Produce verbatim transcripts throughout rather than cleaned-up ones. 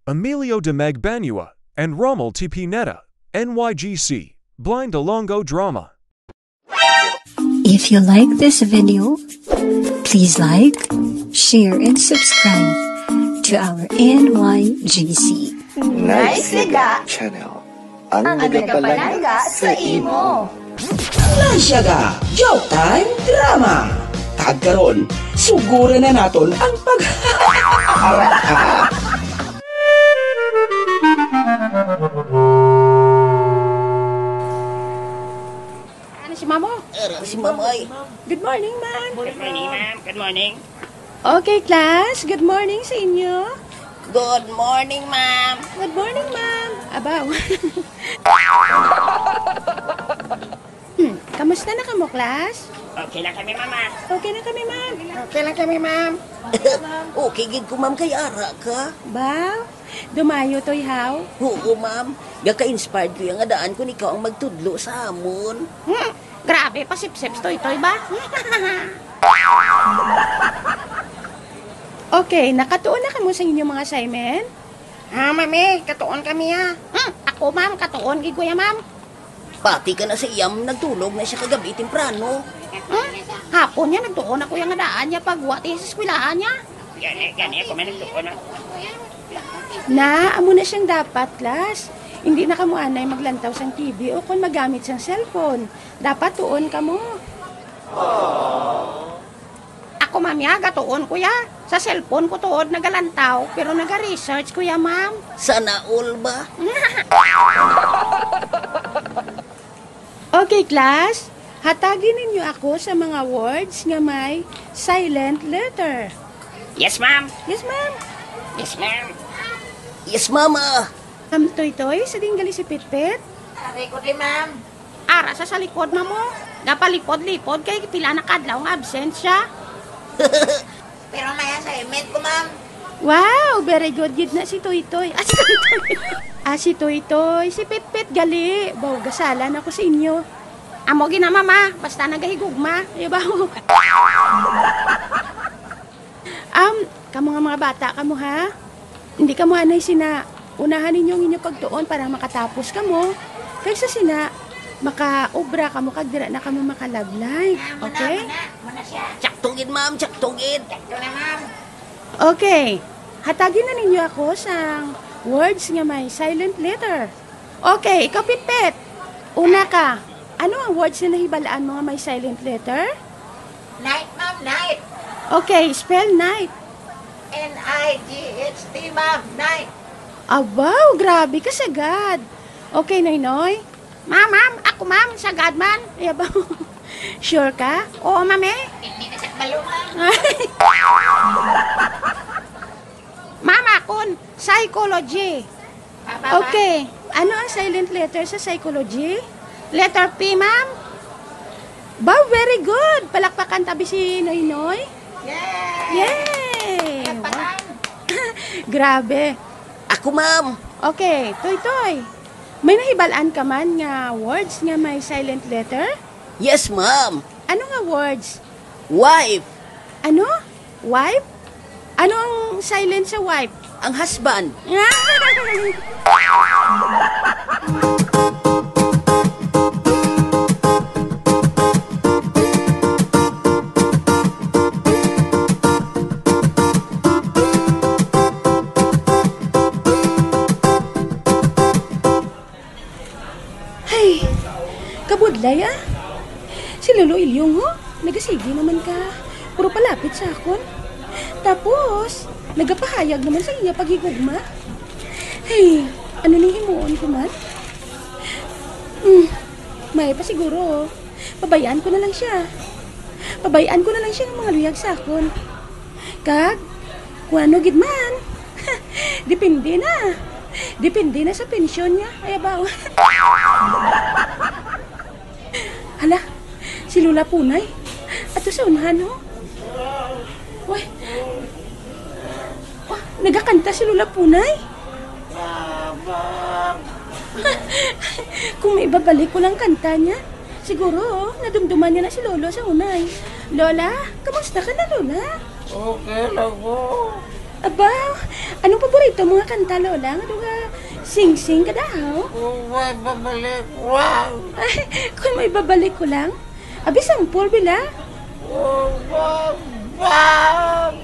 Emilio de Magbanua, and Rommel T Pineda, N Y G C, Blind Dalongo Drama. If you like this video, please like, share, and subscribe to our N Y G C. Nice Liga Channel, ang nagapalangga sa imo. Nice Liga Joke Time Drama. Kag karon, suguran na naton ang pag- Ano si Mamo? Era si Mamoy. Good morning, ma'am. Good morning, ma'am. Good morning. Okay, class. Good morning sa inyo. Good morning, ma'am. Good morning, ma'am. Abaw. Hmm, kamusta na kamo, class? Okay lang kami, mama. Okay lang kami, ma'am. Okay lang kami, ma'am. Okay gid ko, ma'am, kay ara ka. Ba? Dumayo, Toy, haw? Oo, ma'am. Gaka-inspired ko ya nga daan kon ikaw ang magtudlo sa amon. Hmm, grabe, pasipsip si Toy-toy ba? Okay, nakatuon na kamo sa inyong mga assignment? Ha, mami, katuon kami, ha. Hmm, ako, ma'am, katuon gid ko ya, ma'am. Pati ka na sa iyam, nagtulog na siya kagabi temprano. Hmm? Hapon niya, nagtuon ako ya nga daan niya pag wa tiya sa eskwelahan niya. Gani, gani, ako man nagtuon, ah. Na, amo na siyang dapat, class. Hindi na kamo anay maglantaw sang T V o kon magamit sang cellphone. Dapat tuon kamo. Ako, ma'am, ya, gatuon ko ya. Sa cellphone ko tuod nagalantaw, pero naga-research ko ya, ma'am. Sana all ba? Okay, class. Hatagi ninyo ako sa mga words nga may silent letter. Yes, ma'am. Yes, ma'am. Yes, ma'am. Yes, mama. Ma'am Toy-toy, sa diin gali si Pitpit? Ari ko di, ma'am. Ara sa, sa likod na mo. Gapalipod-lipod kay pila na kadlaw nga absent siya. Pero may assignment ko, ma'am. Wow, very good gid na si Toy-toy. Ah, si Toy-toy. Ah, si Toy-toy, si Pitpit gali. Baw, gasalan ako sa inyo. Amo gid na, mama, basta nagahigugma. Di ba? Um, kamo nga mga bata kamo, ha? Hindi kamo anay sina, unahan ninyo ang inyo pagtuon para makatapos kamo. Kag sa sina, makaobra kamo kag dira na kamo makalove life. Ah, muna, okay? Muna, muna siya. Sakto gid, ma'am. Sakto gid. Sakto na, ma'am. Okay. Hatagi na ninyo ako sang words nga may silent letter. Okay, ikaw, Pitpit. Una ka. Ano ang words na nahibalaan mo nga may silent letter? Night, ma'am, night. Okay, spell night. N I G H T, ma'am, night. Abaw, grabe ka sagad. Okay, Noynoy. Ma'am, ma'am, ako, ma'am, sagad man. Ay, abaw. Sure ka? Oo, ma'am, eh. Hindi na sa kabalo, ma'am. Ma'am, akon, psychology. Baba, ma'am. Okay. Ano ang silent letter sa psychology? Letter P, ma'am. Ba, very good. Palakpakan tabi si Noynoy. Yay! Yay! Palakpakan. Wow. Grabe. Ako, ma'am. Okay, Toy-toy. May nahibalaan ka man nga words nga may silent letter? Yes, ma'am. Ano nga words? Wife. Ano? Wife? Ano ang silent sa wife? Ang husband. Ay, kabudlay, ah. Si Lolo Ilyong, ho, nagasigi naman ka. Puro palapit sa akon. Tapos, nagapahayag naman sa iya paghigugma. Ay, ano ning himuon ko man? Hmm, may pa siguro, oh. Pabayaan ko na lang siya. Pabayaan ko na lang siya ng mga luyag sa akon. Kag, kung ano gid man, depende na. Depende na sa pensyon niya. Ay, abaw. Hala, si Lola Punay. Ato sa unahan, ho. Uy. Oh, nagakanta si Lola Punay. Kung maibabalik ko lang kanta niya, siguro, nadumduman niya na si Lolo sa unay. Lola, kamusta ka na, Lola? Okay lang ko. Aba, anong paborito mo nga kanta, Lola? Ano nga sing-sing ka daw? Kung may babalik, wow! Ay, kung may babalik ko lang? Abi, sampol, bila? Kung may babalik, wow!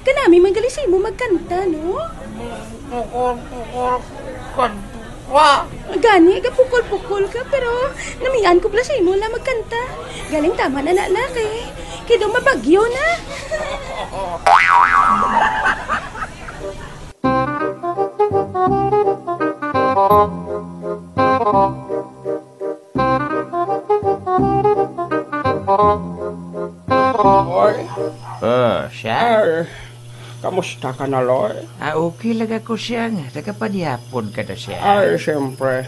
Kanami man gali sa imo magkanta, no? Pukol-pukol, kanta. Wa! Gani, gapukol-pukol ka, pero namian ko bala sa imo la magkanta. Galing tama na na, na, kay, kay daw mabagyo na. Oy. Oh, siya? Ay, kamusta ka na, Loy? Ah, okay lang ako, siya. Nagapanyapon ka na, siya. Ay, siyempre.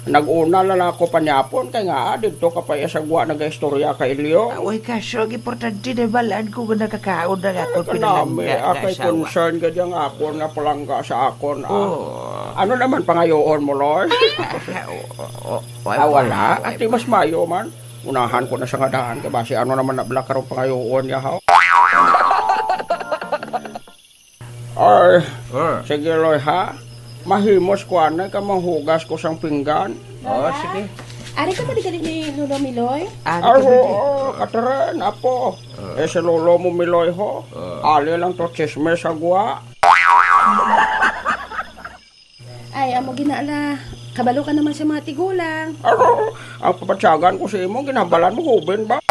Nag-una lang ako panyapon kay nga, ah, didto ka pa iya sa gwa nagaistorya kay Ilyo. Ah, way kaso, ang importante, nabalaan ko nga nakakaon na nga akon pinalangga nga asawa. Ay, kanami, ah, kay concern gid ang akon nga palangga sa akon, ah. Oh. Ano naman pangayoon mo, Loy? Ah, oh, oh, oh. Ay, ah, wala. Ay, ati, mas mayo man. Unahan ko na siya nga daan, kay basi ano naman na bala karong pangayoon niya, ha? Ay, ah, sige, Loy, ha? Mahimos ko anay ka manghugas ko sang pinggan. Oh, sige. Ari ka pa di gali ni Lolo Miloy? Ari ka pa di. Oo, Catherine, apo. Ah. Eh, si Lolo mo, Miloy, ho. Ah. Ali lang to, chismis sa gwa. Ay, amo gina la. Kabalo ka naman sa mga tigulang. Aro, ang pabatyagan ko sa imo, ginhambalan mo, hubin ba?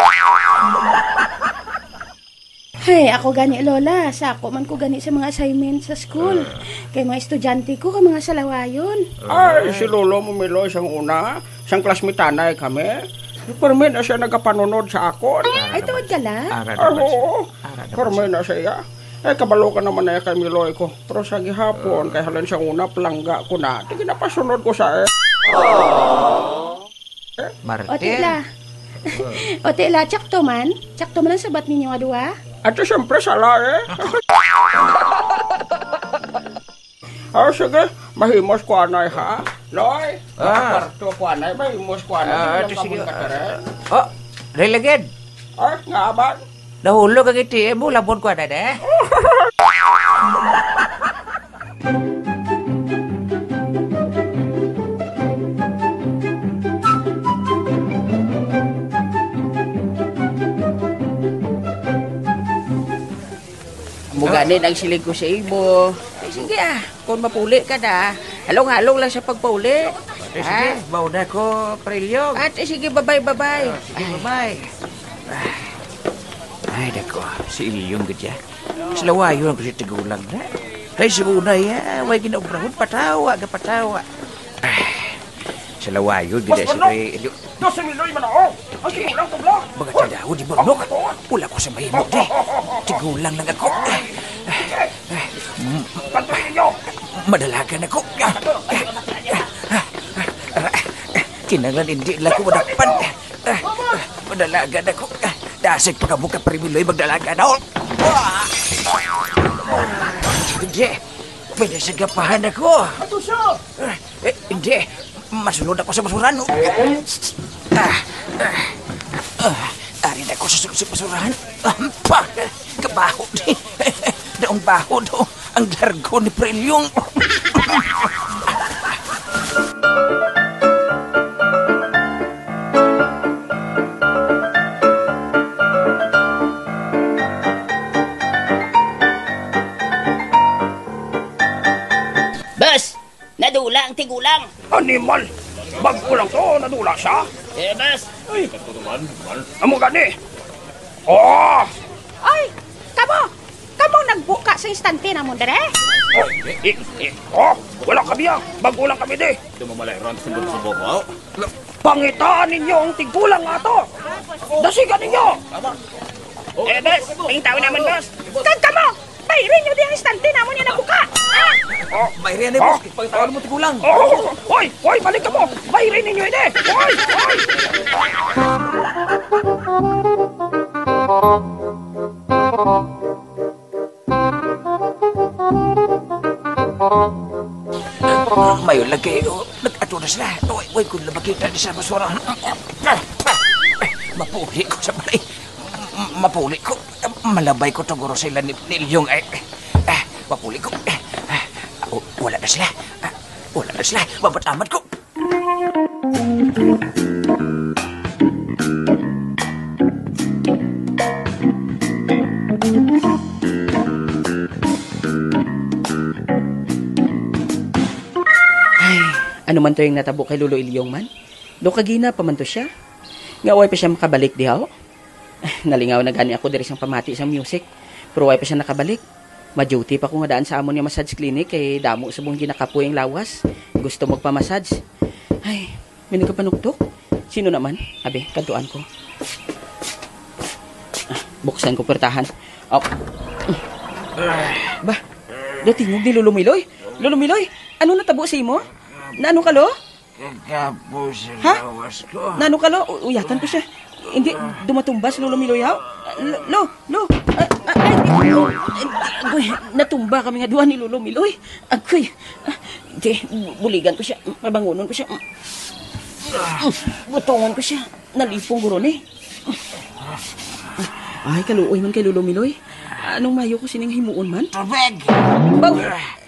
Hay, ako gani, Lola. Sa ako man ko gani sa mga assignment sa school. Ah. Kay mga estudyante ko, kay mga salawayon. Ay, si Lolo mo, Miloy, sang una, sang classmate anay kami. Permi na siya nagapanunod sa akon. Ay, tuod ka la? Ara naman siya. Aro, permi na siya. Ay, kabalo ka naman na kay Miloy ko. Pero sa gihapon, kay halin sa una, palangga ko na. Di ginapasunod ko sa, eh. Martir. O, tila. O, tila, tsakto man. Tsakto man ang sabat ninyo nga duha. Ato, siyempre, sala, eh. Ah, sige, mahimos ko anay, ha? Loy, ah, kwarto ko anay, mahimos ko anay. Ah, sige, sige, ah, ah. Oh, Relegid. Ah, nga, Abang? Nahulog ang A T M mo, labon ko na, eh. Amo gani ang siling ko sa imo. Ay, sige, ah. Kung mapuli ka na, halong-halong lang sa pagpauli. Ate, sige, ah, mauna ko, Prilyo. Ate, sige, babay, babay. Ah, sige, babay. Ay, dako, si Ilyong gid ya. Salawayon ko si tigulang na. Ay, si Unay, ah, way ginaobrahon, patawa, gapatawa. Ay, salawayon gid si Ilyong. Dos sa Miloy man ako. Ang tigulang ko, bla. Mga tadaw, di ba, Nok? Wala ko sa mahimo, di. Tigulang lang ako. Kanto ninyo. Madalagan ako. Kinahanglan hindi lang ko madakpan. Madalagan ako. Dasig pa ka mo ka, Primiloy, magdalagan ako. Hindi. Pwede sa gapahan ako. Ato siya. Eh, hindi. Masulod ako sa basurahan. Ah, ah, ah, ari na ako sa sulod sa basurahan. Ampa! Kabaho ni. Daong baho do. Ang largo ni Prelyong. Boss! Nadula ang tigulang. Animal! Bag-o lang to, nadula siya. Eh, boss. Ay, amo gani. Oh! Ay, kamo! Kamo nagbuka sa istante namon dire? Oh, eh, eh, oh, wala kami, ah. Bag-o lang kami, di. Ito mamalay ron, sundot sa bobo. Pangitaan ninyo ang tigulang nga ato. Dasigan ninyo. Eh, boss, pangitaon namon, boss. Kag kamo, bayri nyo di ang istante namon nga nabuka. Ah! Oh, bayri ni boss, pangitaon mo tigulang. Oh, hoy, hoy, balik kamo. Bayri ninyo ini. Hoy, hoy. Mayo lagi, oh. Nag-ato na sila. Way, way ko na makita di sa basura. Mapuhi ko sa Ay, m-, mapuli ko. Malabay ko to, guro, sila ni, ni Ilyong. Ay, ah, mapuli ko. Ah, ah, wala na sila. Ah, wala na sila. Mamat-amat ko. Ay, ano man to yung natabo kay Lolo Ilyong man? Do kagina pa man to siya. Nga way pa siya makabalik dihaw? Nalingaw na gani ako diri sang pamati sang music, pero way pa siya nakabalik. Ma-duty pa ko nga daan sa amon nga massage clinic kay damo subong ginakapoy ang lawas. Gusto magpa-massage. Ay, may nagapanuktok. Sino naman? Abi, kadtuan ko. Ah, buksan ko pwertahan. Oh. Ba, do tingog ni Lolo Miloy. Lolo Miloy, ano natabo sa imo? Naano ka, lo? Kagapo sa Ha? lawas ko. Nano ka, lo? U-, uyatan ko siya. Hindi, dumatumba si Lolo Miloy, ha? Lo, lo, lo. Ah, ah, ay, ay, agoy, natumba kami nga duha ni Lolo Miloy. Agoy. Ah, di, bu-, buligan ko siya. Pabangunon ko siya. Butongon ko siya. Nalipong guro ni. Ay, kaluoy man kay Lolo Miloy. Anong mayo ko sining himuon man? Tubig! Baw,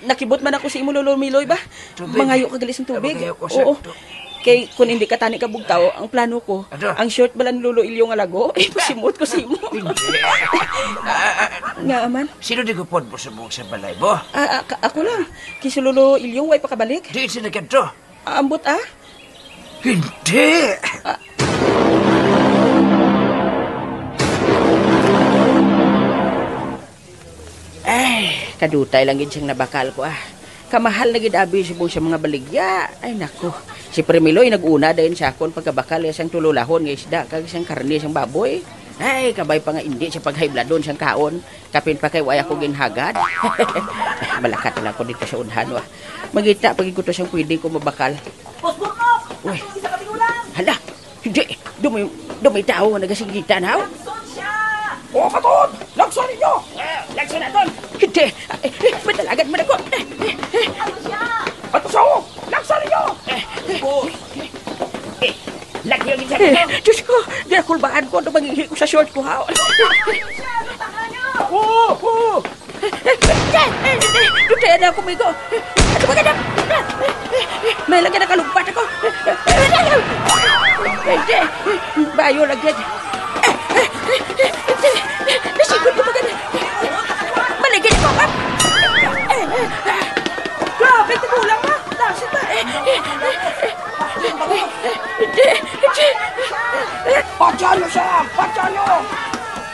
nakibot man ako sa imo, Lolo Miloy, ba? Tubig. Mangayo ka gali sang tubig. Mangayo ko sa Oo. tu- Kay kung hindi ka tani ka bugtaw, ang plano ko, Ano? ang short bala ni Lolo Ilyo nga lago, ipasimot ko sa imo. Hindi. Nga man? Sino di gupod mo sa buong sa balay mo? Ah, ah, ka- ako lang. Kay si Lolo Ilyo, way pa kabalik. Di sila kadto. Ambot, ah? Hindi! Ah. Ay, kadutay lang gid siyang nabakal ko, ah. Kamahal na gid abi subong sa mga baligya. Ay, nako. Si Premiloy nag-una dayon sa akon pagkabakal sang tululahon nga isda kag sang karne sang baboy. Ay, kabay pa nga indi siya paghibladon sang kaon. Kapin pa kay way ako ginhagad. Malakat lang ko dito sa unhan, wa. Mangita pa gid ko to sang pwede ko mabakal. Boss Burkok! Uy. Ako, isa ka tigulang! Hala, hindi. Dumi, dumi tao nga nagasinggita na. Lagson siya! Oo, katon! Lagson ninyo! Ah, lagson naton! Hindi. Eh, eh, madalagan man ako. Eh, eh, eh. Ano siya? Ato sa, oh! Lagson ninyo! Eh, eh, eh, lagi ang isa Eh, nito. Diyos ko, di ako kulbaan ko ano mangihi ko sa short ko, ha? Ano siya? Ano tanga niyo? Oo, oo! Dutay na ako, migo. Ano ba ka na? May lang ka nakalumpat ako. Hindi. Bayo lang yan. Nasigod ko pa ka na. Maligid ko ka. Grabe, tigulang ka. Lasit ba? Hindi. Hindi. Patyan niyo siya! Patyan niyo!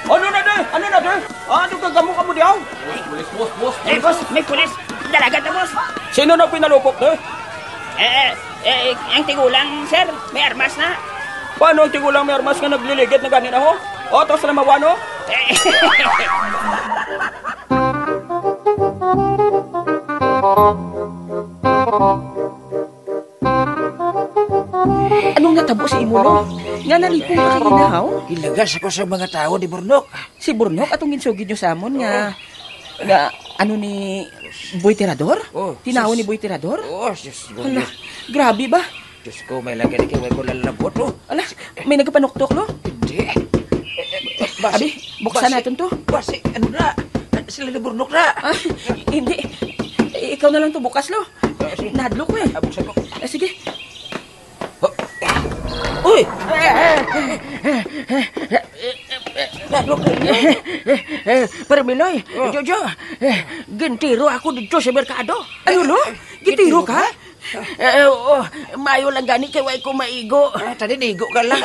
Ano na, de? Ano na, de? Ah, ano ka gamo-gamo diyaw? Pulis, pulis, pulis, pulis. Eh, boss, may pulis. Dalagan na, boss. Sino na pinalupok, de? Eh, eh, eh, ang tigulang, sir, may armas na. Paano ang tigulang may armas nga nagliligid na gani na, ho? O, tapos na mawa, no? Eh. Anong natabo sa imo, Lo? Nga nalipong ka kay ginahaw? Gilagas ako sa mga tao ni Burnok. Si Burnok atong ginsugid nyo sa amon nga, Oo. nga ano ni Boy Tirador? Oh, Tinaw sus. ni Boy Tirador? Oh, sus, Hala, Burnok. grabe ba? Diyos ko, may lagay ni kay ko lalabot, oh. Ala, may nagapanuktok, Lo? Hindi. Eh, eh, eh, basi, Abi, buksan basi, natin to. Basi, ano na? Sila ni Burnok na. Ah, hindi. Eh, ikaw na lang to bukas, Lo. Ah, sige. Nahadlok ko eh. Ah, buksan ko. Ah, sige. Uy! Pero Miloy, Oh. Jojo, eh, gintiro ako dito sa merkado. Ano, lo? Eh, eh, Gintiro gintiro ka? ka? Eh, oo, mayo lang gani kay way ko maigo. Ah, tadi nigo ka lang.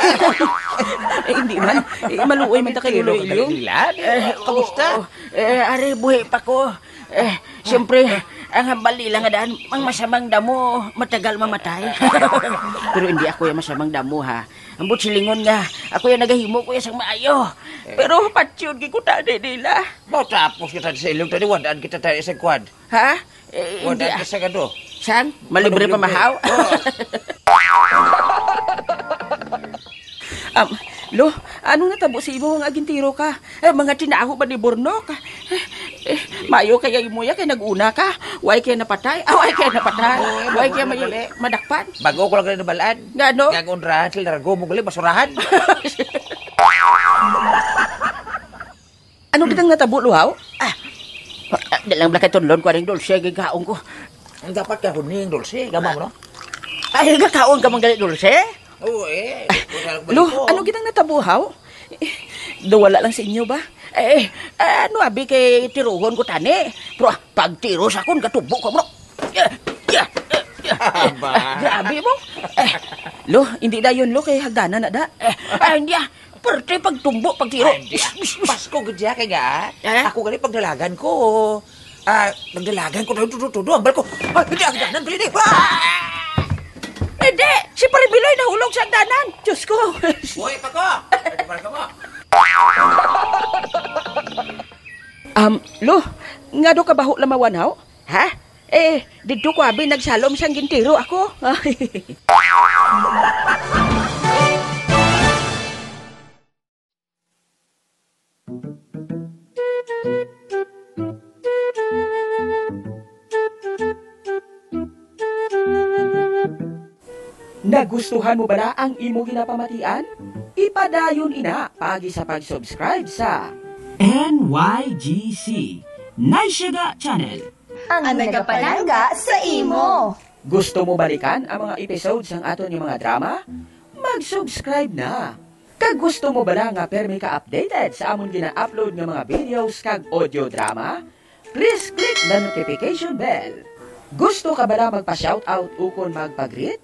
Eh, hindi man. Eh, maluoy man ta kay Gintiro Lolo ka Ilyo. Dali, Ilad. Eh, Kamusta? Oo. Eh, are, buhi pa ko. Eh, siyempre, ang hambal nila nga daan, ang masamang damo, matagal mamatay. Pero hindi ako yung masamang damo, ha. Ambot silingon nga, ako yung nagahimo ko yung sang maayo. Eh. Pero patyon, gikuta di nila. Mo tapos kita sa ilong tadi, wadaan kita tayo sa kwan. Ha? Eh, hindi, Wadaan ah. ka sa kado. Sang? Malibre Manong pa libre. mahaw? Oo. Um, lo, ano natabo sa imo nga gintiro ka? Eh, mga tinaho ba ni Burnok? Eh, eh, mayo kaya imo ya kay nag-una ka. Way kaya napatay? Ah, way kaya napatay. Oo, Way kaya bago may na gali. madakpan? Bago ko lang gali nabalaan. Nga, no? Nga ang unrahan sila rago mo gali, basurahan. Ano gid ang natabo, Lo, haw? Ah, ah, di lang bala kay tunlon ko aning dulce, gikaon ko. Ang dapat ka huning dulce, gama mo, no? Ay, gakaon ka man gali dulce? Oo, eh. Lo, ano gid ang natabo, haw? Eh, daw wala lang sa inyo ba? Eh, eh, ano abi kay tirohon ko tani? Pero, ah, pagtiro sa akon, gatubo ko, bro. Yeah, yeah, yeah, yeah. Aba. Grabe mo. Eh, lo, hindi dayon, lo, kay hagdanan na da. Eh, ah, hindi ah. Parte pagtumbo, pagtiro. Ay, hindi ah. Pasko gud siya kay nga. Eh? Ako gali pagdalagan ko. Ah, nagdalagan ko na tudo-tudo ang balko. Ay, hindi, hagdanan gali ni. Ah! Hindi, si Pare Biloy nahulog sa hagdanan. Diyos ko. Buhay pa ko. Ano ba ka mo? Um, lo, nga do kabaho lamawan, haw? Ha? Eh, didto ko abi nagsalom sang gintiro ako. Nagustuhan mo bala ang imo ginapamatian? Ipadayon ina paagi sa pag-subscribe sa N Y G C, Naysyaga Channel. Ang nagapalangga sa imo. Gusto mo balikan ang mga episode sang aton nga mga drama? Mag-subscribe na. Kag gusto mo bala nga permi ka updated sa amon gina-upload nga mga videos kag audio drama? Please click the notification bell. Gusto ka bala magpa-shoutout ukon magpa-greet?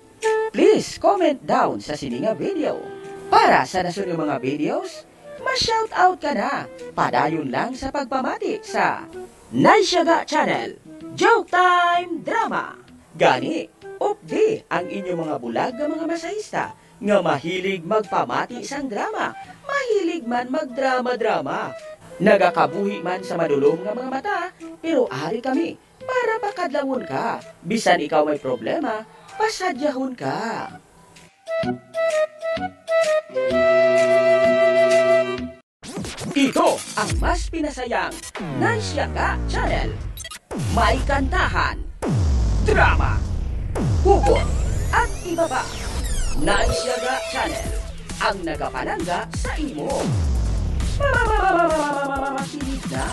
Please comment down sa sini nga video. Para sa nasunod nga mga videos, ma-shoutout ka na. Padayon lang sa pagpamati sa Naysyaga Channel, Joke Time Drama. Gani, updi ang inyo mga bulag nga mga masahista nga mahilig magpamati sang drama, mahilig man magdrama-drama. Nagakabuhi man sa madulom nga mga mata, pero ari kami para pakadlawon ka. Bisan ikaw may problema, pasadyahon ka. Ito ang mas pinasayang Naysyaga Channel. May kantahan, drama, hugot, at iba pa. Naysyaga Channel, ang nagapalangga sa imo. Makinig na.